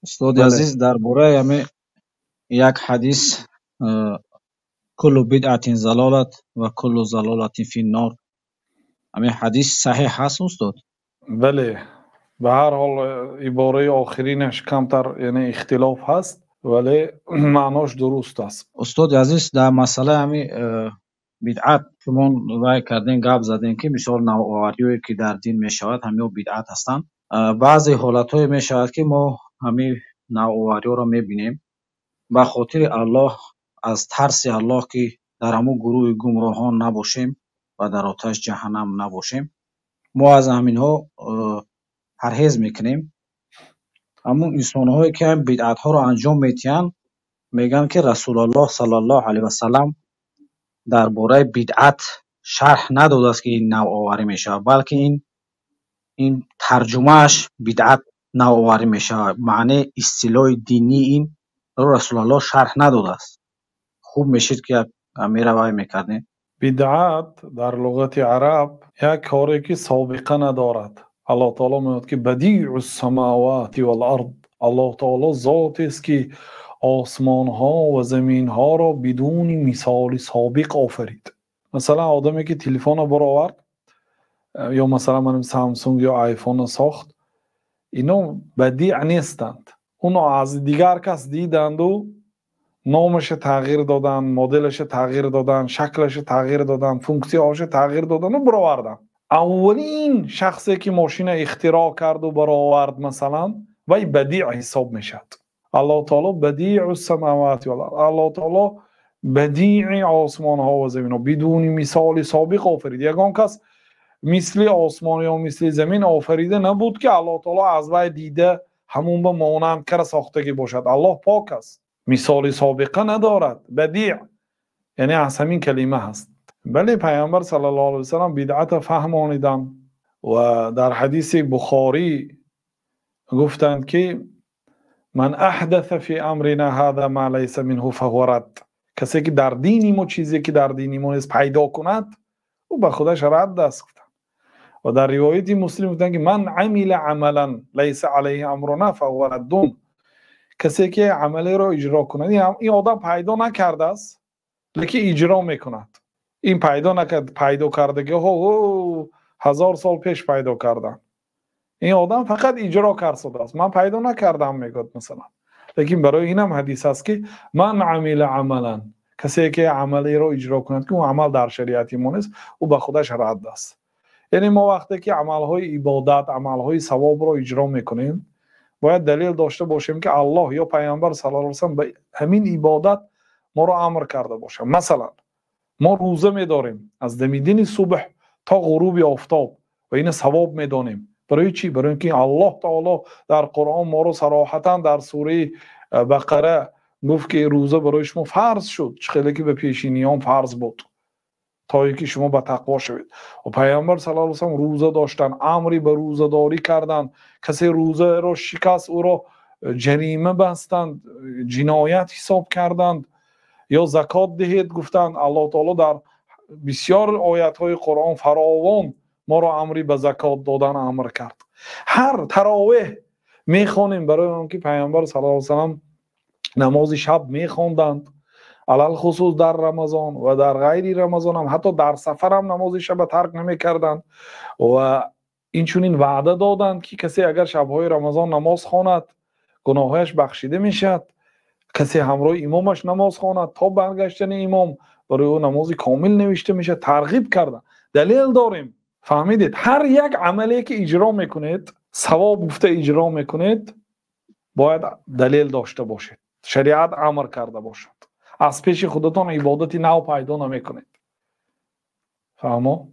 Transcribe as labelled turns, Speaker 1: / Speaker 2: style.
Speaker 1: Устоди азиз, дар бораи ҳамин як ҳадис «كل بدعة ضلالة وكل ضلالة في النار», ҳамин ҳадис саҳеҳ ҳаст, устод?
Speaker 2: Бале, ба ҳар ҳол ибораи охиринаш камтар, яъне ихтилоф ҳаст, вале маънош дуруст аст.
Speaker 1: Устоди азиз, дар масъалаи ҳамин бидъат шумо вай кардем, гап задем, ки мисол навовариҳое, ки дар дин мешавад, ҳамиҳо бидъат ҳастанд. Баъзе ҳолатҳое мешавад, ки мо ҳамин навовариҳоро мебинем, ба хотири Аллоҳ, аз тарси Аллоҳ, ки дар ҳамон гурӯҳи гумроҳон набошем ва дар оташ ҷаҳаннам набошем, мо аз ҳаминҳо парҳез мекунем. Ҳамун инсонҳое, ки ҳамин бидъатҳоро анҷом медиҳанд, мегӯянд, ки Расулуллоҳ саллаллоҳу алайҳи васаллам дар бораи бидъат шарҳ надодааст, ки ин навоварӣ мешавад, балки ин тарҷумааш бидъат навоварӣ мешавад. Маънии истилоҳи динии инро Расулуллоҳ шарҳ надодааст. Хуб мешид, ки як амира вай мекардем.
Speaker 2: Бидъат дар луғати араб як коре, ки собиқа надорад. Аллоҳ таоло мегӯяд, ки بديع السماوات والأرض. Аллоҳ таоло зотест, ки осмонҳо ва заминҳоро бидуни мисоли собиқ офарид. Масалан, одаме, ки телефонро баровард ё масалан манам Самсунг ё Айфонро сохт, ино бадиъ нестанд. Уно аз дигар кас диданду номаша тағйир доданд, моделаша тағйир доданд, шаклаша тағйир доданд, функсияҳоша тағйир доданду бароварданд. Аввалин шахсе, ки мошина ихтироъ карду баровард, масалан, вай бадиъ ҳисоб мешавад. Аллоҳ таоло بديع السماوات, Аллоҳ таоло бадиъи осмонҳо ва заминҳо, бидуни мисоли собиқ офарид. Ягон кас мисли осмон ё мисли замин офарида набуд, ки Аллоҳ таоло аз вай дида, ҳамун ба монанд кара сохтагӣ бошад. Аллоҳ пок аст, мисоли собиқа надорад. Бадиъ яъне аз ҳамин калима ҳаст. Бале, Пайғамбар саллаллоҳу алайҳи васаллам бидъата фаҳмониданд ва дар ҳадиси Бухорӣ гуфтанд, ки «من أحدث في أمرنا هذا ما ليس منه فهو رد». Касе ки дар дини мо чизе, ки дар дини мо нест, пайдо кунад, ӯ ба худаш радд аст, гуфтанд. Ва дар ривояти Муслим гуфтанд, ки «من عمل عملا ليس عليه أمرنا فهو رد». Касе ки амалеро иҷро кунад, ин одам пайдо накардааст, лекин иҷро мекунад. Ин пайдо накард, пайдо кардагиҳо ҳазор сол пеш пайдо карданд, ин одам фақат иҷро кард. Ман пайдо накардам, мегӯяд, масалан. Лекин барои инам ҳадис аст, ки «من عمل عملا», касе ки амалеро иҷро кунад, ки он амал дар шариати мо нест, ӯ ба худаш радд аст. Яъне мо вақте ки амалҳои ибодат, амалҳои савобро иҷро мекунем, бояд далел дошта бошем, ки Аллоҳ ё Пайғамбар саллаллоҳу алайҳи васаллам ба ҳамин ибодат моро амр карда бошад. Масалан, мо рӯза медорем аз дамидини субҳ то ғуруби офтоб ва ина савоб медонем. Барои чӣ? Барои ин ки Аллоҳ таоло дар Қуръон моро сароҳатан дар сураи Бақара гуфт, ки рӯза барои шумо фарз шуд, чӣ хеле ки ба пешиниён фарз буд, то ин ки шумо ба тақво шавед. Ва Пайғамбар саллаллоҳу алайҳи васаллам рӯза доштанд, амри ба рӯзадорӣ карданд. Касе рӯзаро шикаст, ӯро ҷарима бастанд, ҷиноят ҳисоб карданд. Ё закот диҳед, гуфтанд. Аллоҳ таоло дар бисёр оятҳои Қуръон фаровон моро амри ба закот додан амр кард. Ҳар таровеҳ мехонем барои он ки Пайғамбар саллаллоҳу алайҳи васаллам намози шаб мехонданд, алалхусус дар Рамазон ва дар ғайри Рамазон ҳам, ҳатто дар сафар ҳам намози шаба тарк намекарданд. Ва инчунин ваъда доданд, ки касе агар шабҳои Рамазон намоз хонад, гуноҳҳояш бахшида мешавад. Касе ҳамроҳи имомаш намоз хонад, то баргаштани имом барои ӯ намози комил навишта мешавад. Тарғиб карда, далел дорем. Фаҳмидед? Ҳар як амале, ки иҷро мекунед, савоб гуфта иҷро мекунед, бояд далел дошта бошед, шариат амр карда бошад. Аз пеши худатон ибодати нав пайдо намекунед. Фаҳмо?